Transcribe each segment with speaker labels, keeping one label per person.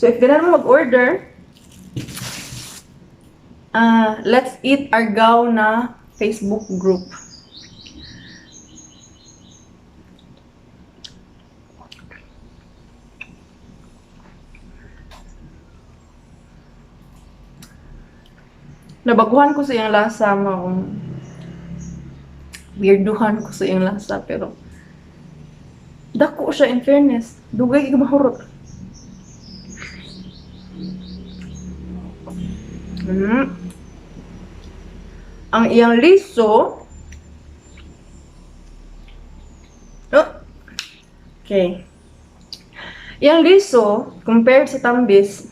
Speaker 1: So if ganahan mo mag-order, Let's Eat Argao na Facebook group. Nabaguhan ko sa iyang lasa mo. Weirduhan ko sa iyang lasa pero dako siya, in fairness. Dugay kay mahurot. Ang iyang liso. Oh. Okay. Iyang liso compared sa tambis,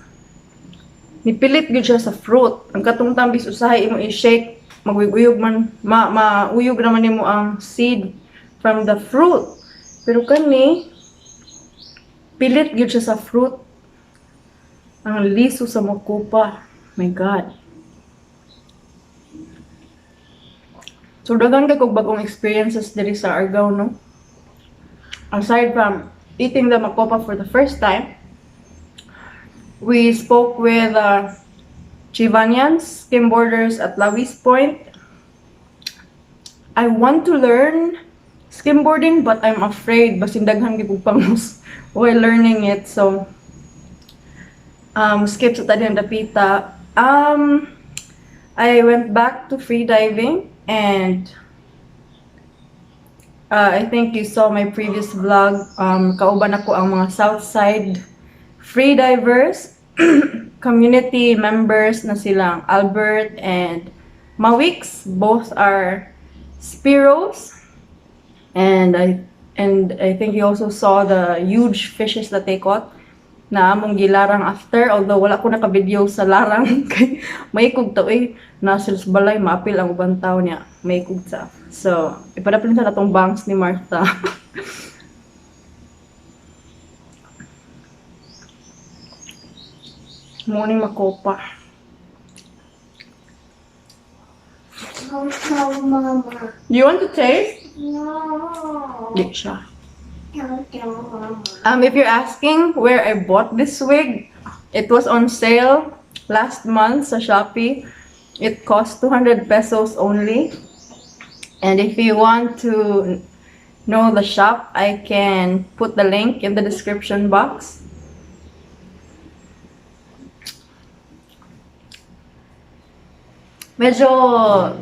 Speaker 1: nipilit gyud siya sa fruit. Ang katong tambis, usahay imo i-shake, maguyog man, ma mauyog naman nimo ang seed from the fruit. Pero kani, pilit gyud siya sa fruit. Ang liso sa makopa. My God. So daghan kay kog bagong experiences diri sa Argao, no? Aside from eating the makopa for the first time, we spoke with Chivanians, skimboarders at Lawis Point. I want to learn skimboarding, but I'm afraid basin daghan gyud kog pangos while learning it. So skip sa ta diyang dapita. I went back to free diving and I think you saw my previous vlog. Kauban ako ang mga Southside free divers, community members na silang Albert and Mawix. Both are Spearos. And I think you also saw the huge fishes that they caught na among gilarang after, although wala ko naka-video sa larang kay maikog ta eh, nasa sa balay, maapil ang ubang tao niya, maikog ta. So ipadapin sa natong bangs ni Martha. Morning, makopa.
Speaker 2: Go, Mama.
Speaker 1: You want to taste?
Speaker 2: No.
Speaker 1: Di siya.
Speaker 2: Go, go, Mama.
Speaker 1: If you're asking where I bought this wig, it was on sale last month sa Shopee. It cost 200 pesos only. And if you want to know the shop, I can put the link in the description box. Medyo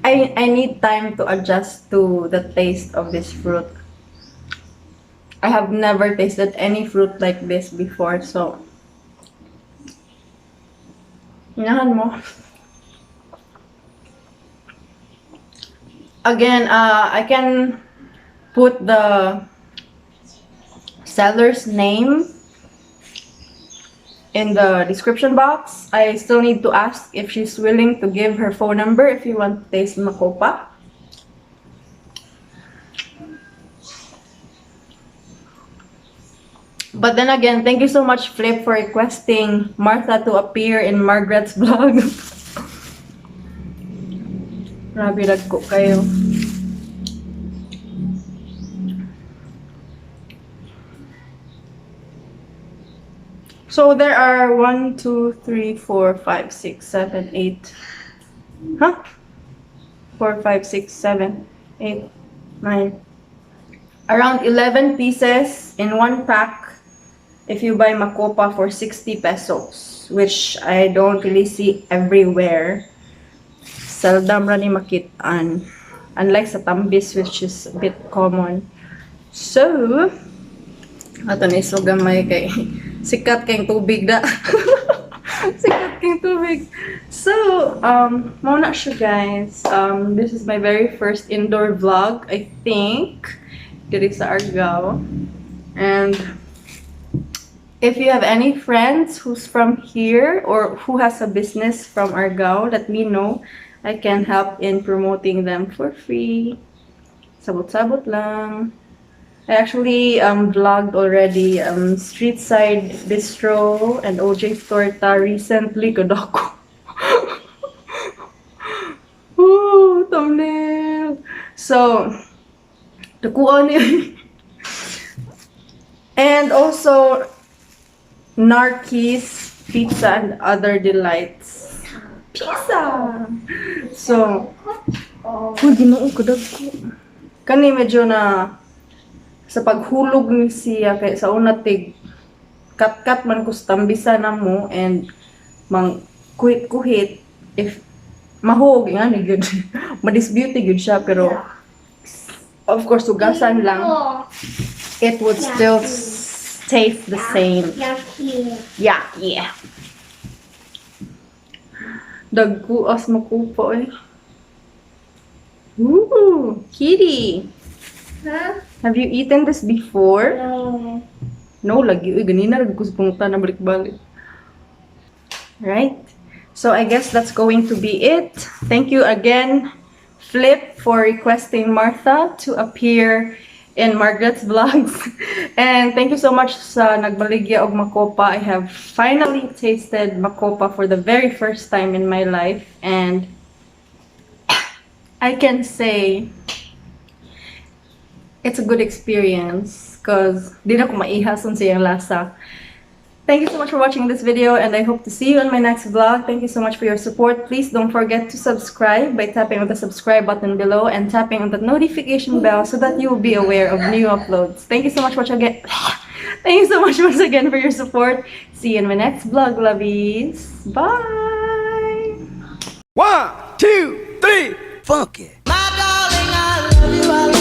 Speaker 1: I need time to adjust to the taste of this fruit. I have never tasted any fruit like this before, so Inahan mo. Again, I can put the seller's name in the description box. I still need to ask if she's willing to give her phone number if you want to taste makopa. But then again, thank you so much, Flip, for requesting Martha to appear in Margaret's vlog. Grabe, dagko kayo. So there are 1, 2, 3, 4, 5, 6, 7, 8. Huh? 4, 5, 6, 7, 8, 9. Around 11 pieces in one pack if you buy makopa for 60 pesos, which I don't really see everywhere. Seldom ra ni makitaan. Unlike sa tambis, which is a bit common. So, ato na isog gamay kay sikat kayong tubig da. Sikat kayong tubig. So, mao na siya, guys. This is my very first indoor vlog, I think, diri sa Argao. And if you have any friends who's from here or who has a business from Argao, let me know. I can help in promoting them for free. Sabot-sabot lang. I actually vlogged already Street Side Bistro and OJ Torta recently. Kadako. Ooh, thumbnail. So, nakuha niya. And also, Narkis Pizza and Other Delights. Pizza! So, uy, Ginoo, kadagko. Kani medyo na sa paghulog ni siya kay sa una tig kat-kat man ko sa tambisa na mo and mang kuhit-kuhit if mahog nga ni gyud, madisbeauty gyud siya, pero of course hugasan lang, it would still taste the same.
Speaker 2: Yucky.
Speaker 1: Yeah. Dagko as makupa eh. Ooh, kitty.
Speaker 2: Huh?
Speaker 1: Have you eaten this before?
Speaker 2: No.
Speaker 1: No, lagi. Uy, ganina lagi ko sa pangutan na balik-balik. Right? So I guess that's going to be it. Thank you again, Flip, for requesting Martha to appear in Margaret's Vlogs. And thank you so much sa nagbaligya og makopa. I have finally tasted makopa for the very first time in my life. And I can say it's a good experience because di na ko maihas sa iyang lasa. Thank you so much for watching this video and I hope to see you in my next vlog. Thank you so much for your support. Please don't forget to subscribe by tapping on the subscribe button below and tapping on the notification bell so that you will be aware of new uploads. Thank you so much once again. Thank you so much once again for your support. See you in my next vlog, lovies. Bye!
Speaker 3: One, two, three.
Speaker 4: Funky. My darling, I love you. I